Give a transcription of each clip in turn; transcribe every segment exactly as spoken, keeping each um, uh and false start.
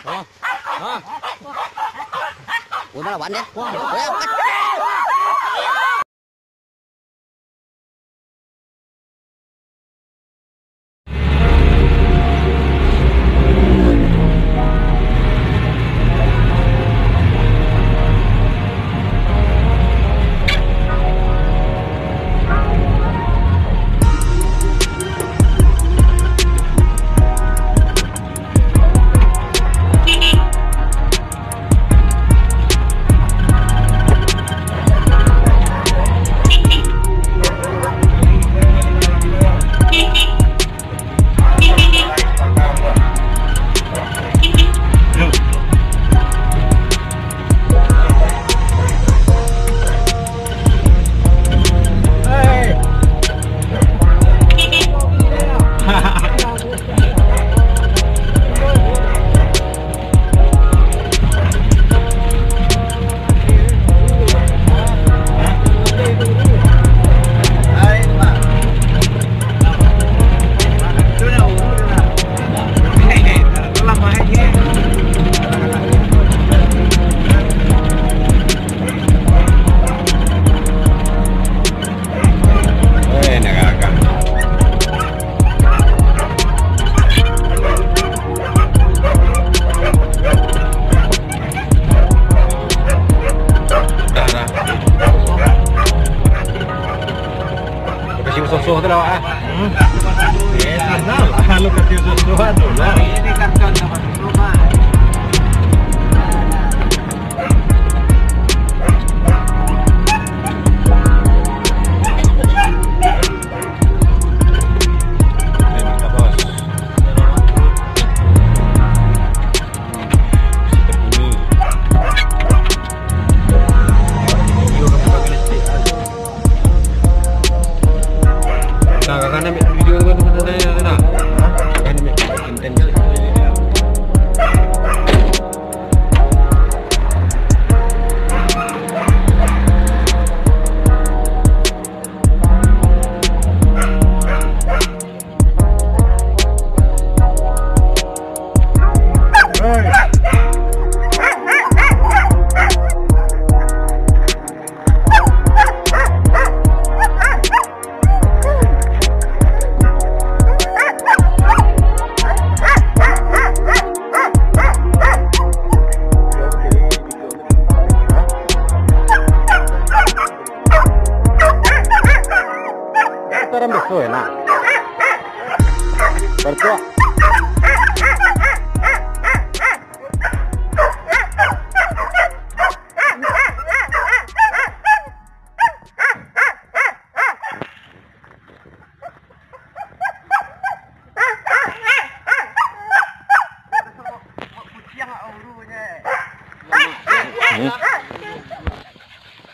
Hah? Hah? Woi, malawan deh. Woi, Lokasi musuh-musuh tu lah, Wak, ah. Hmm. Eh, sana lah, lokasi musuh-musuh tu lah. Ini karton apa? Nah, kakak nak ambil video tu, tu, tu, tu, tu, tu. Hah? Kakak nak ambil konten. Sekarang betul enak. Bertuah.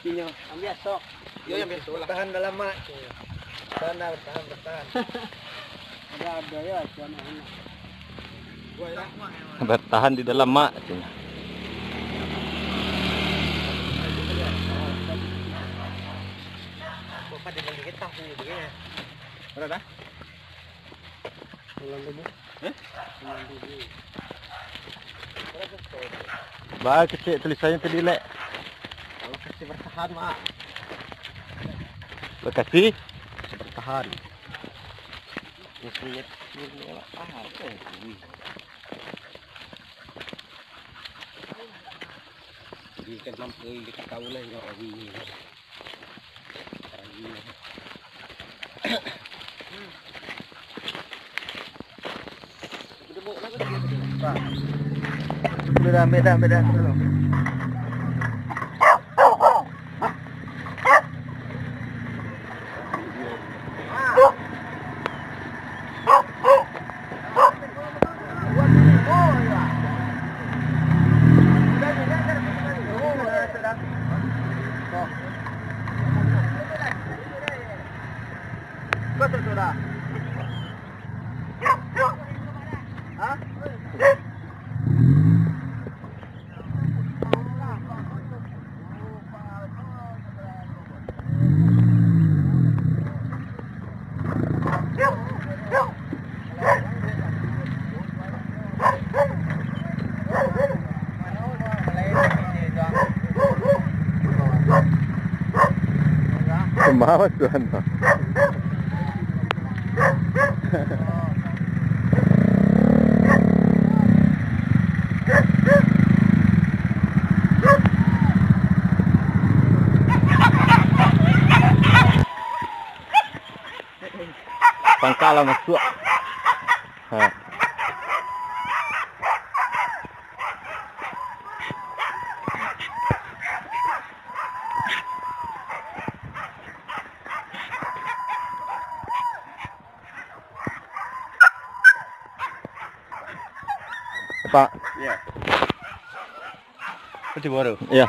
Inyo, ambiak sok. Yo, yang biaso lah. Tahan dalam, Mak. Tahan, tahan, tahan. Ada-ada ya, acuan anak. Bertahan di dalam, Mak, katanya. Kok pada melihat tahu begini? Berapa? Sembilan ribu. Hah? Sembilan ribu. Bah, kecil tulisannya tadi, Lek. Lokasi bertahan, Mak. Lokasi? Lokasi bertahan. Lokasi bertahan. Ah, apa itu? Di kan mampu di kau lah, ya, ini. Udah dah, ambil dah, ambil dah. Mawas Tuhan. Pangkalan masuk. Ha. Pak. Ya. Itu baru. Ya.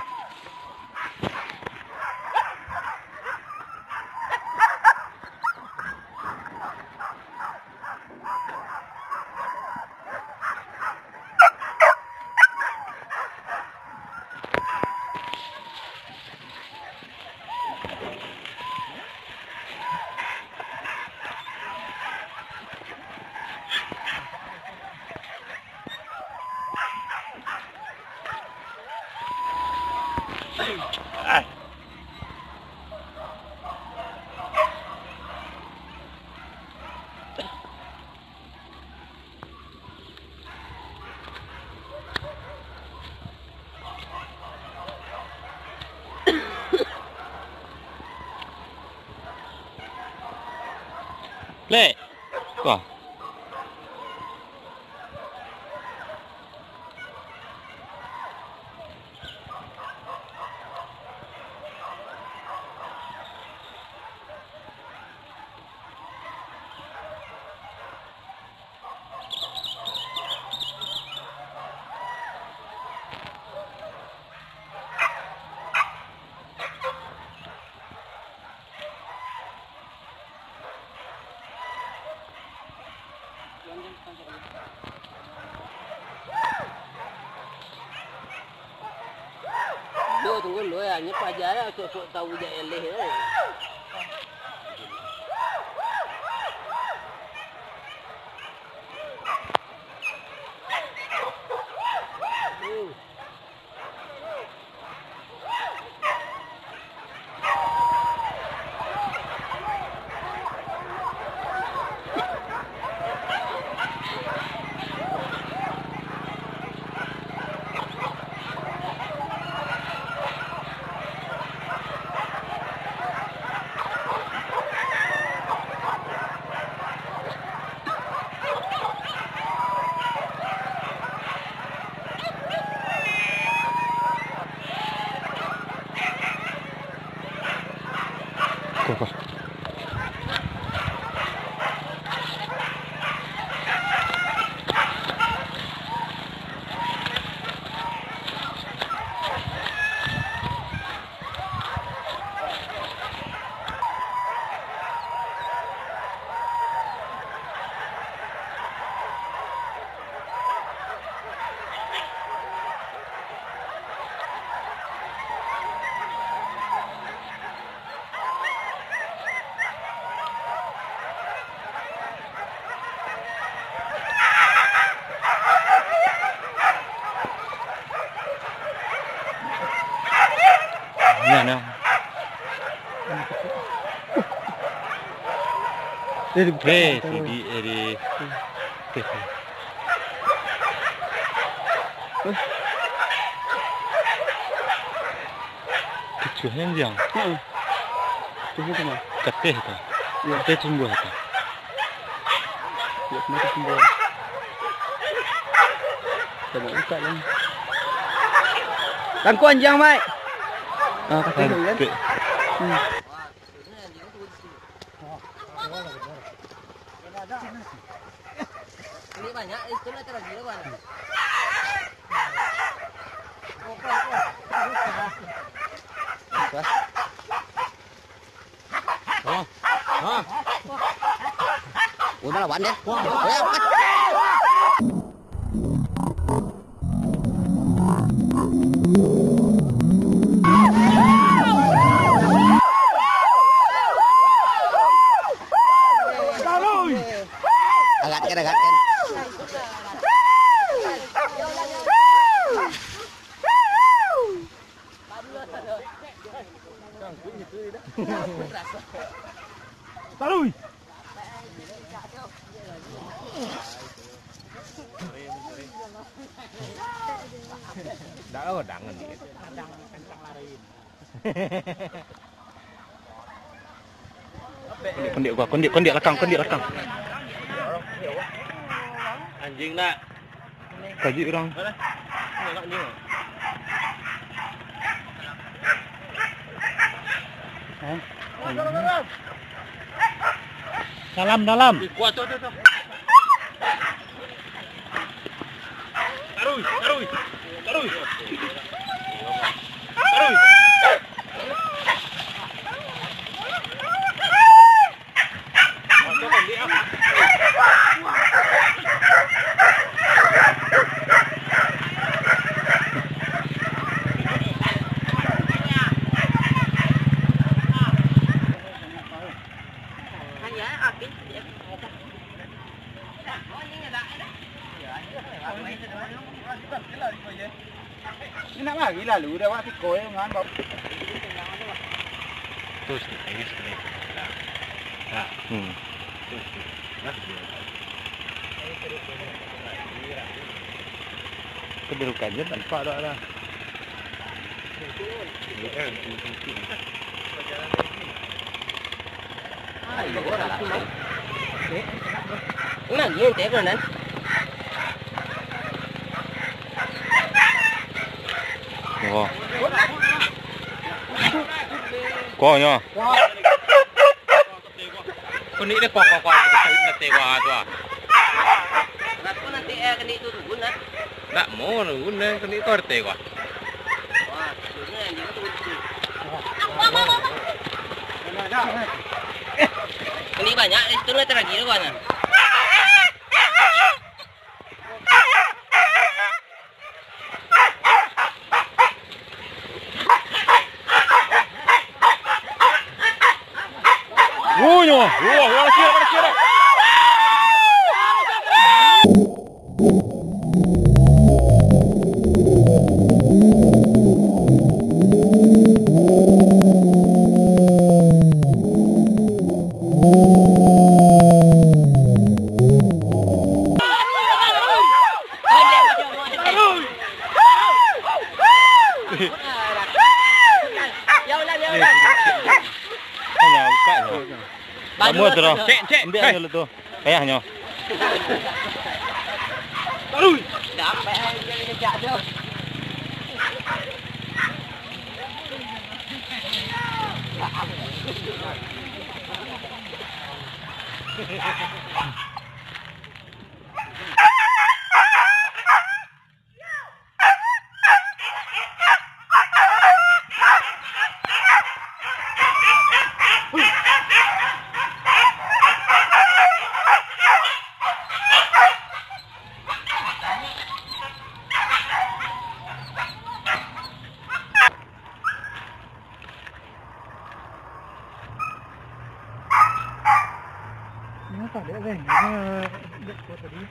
Lek. Wah. Lo tunggu lo ya, nyo paja lah, sok-sok tahu jak eleh, eh. Hmm. Nah, nah. Eh, di, eh, di, eh, di. Kicuah anjiang. Heeh. Kicuah tu mah. Kateh tu. Iya. Kateh tumbuah tu. Iya, kemari tumbuah. Coba buka lah. Tangkok anjiang, Mai. Ah, kateh tu kan? Kateh. Hmm. Oh, oh. Udah lawan deh. Wah. Agatkan, agatkan. Taruih. Dak lah, dangan ni. Kondiak, kondiak gua, kondiak, kondiak lakang, kondiak lakang. Anjing nak. Kaji urang. Hah? Dalam, dalam. Kuat tu, tu, tu. Taruih, taruih, taruih. Taruih. Ni nak lari lalu dah, awak tiko je, ngan, bau. Terus ni, ini sekali. Nah. Hmm. Terus ni. Nah, dia. Kedudukannya tampak dah lah. Nah, gini, teh, kanan. Wah. Kau nya. Kunik deh, kuah, kuah, kuah, kuah, kuah, kuah, tu ah. Kenapa nanti, eh, kenik tu turun, ah? Ndak mau turun, eh, kenik tu R T kuah. Wah, turunnya yang dia turun tu. Kenik banyak, di situ lah terlagi tu, kawan, ah. Wunyo, wah, wah, kira, kira. Hanya buka je. Lama tu dah. Cek, cek. Ambil dulu tu. Payahnyo. Taruih. Kenapa dek, Ren? Kenapa dek kuat tadi?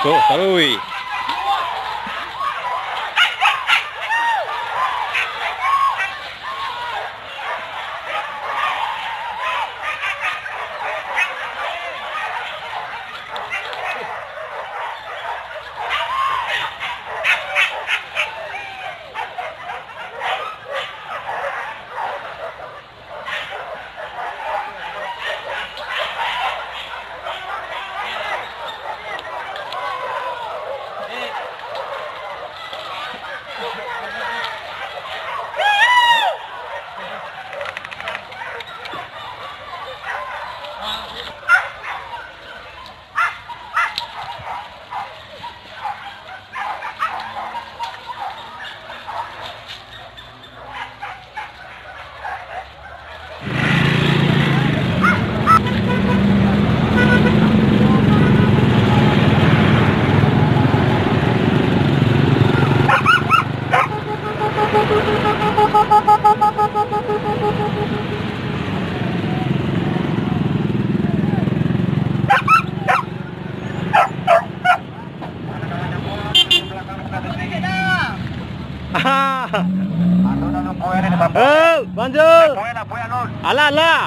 Tuh, taruih. Oh, Banjul. Alah, alah.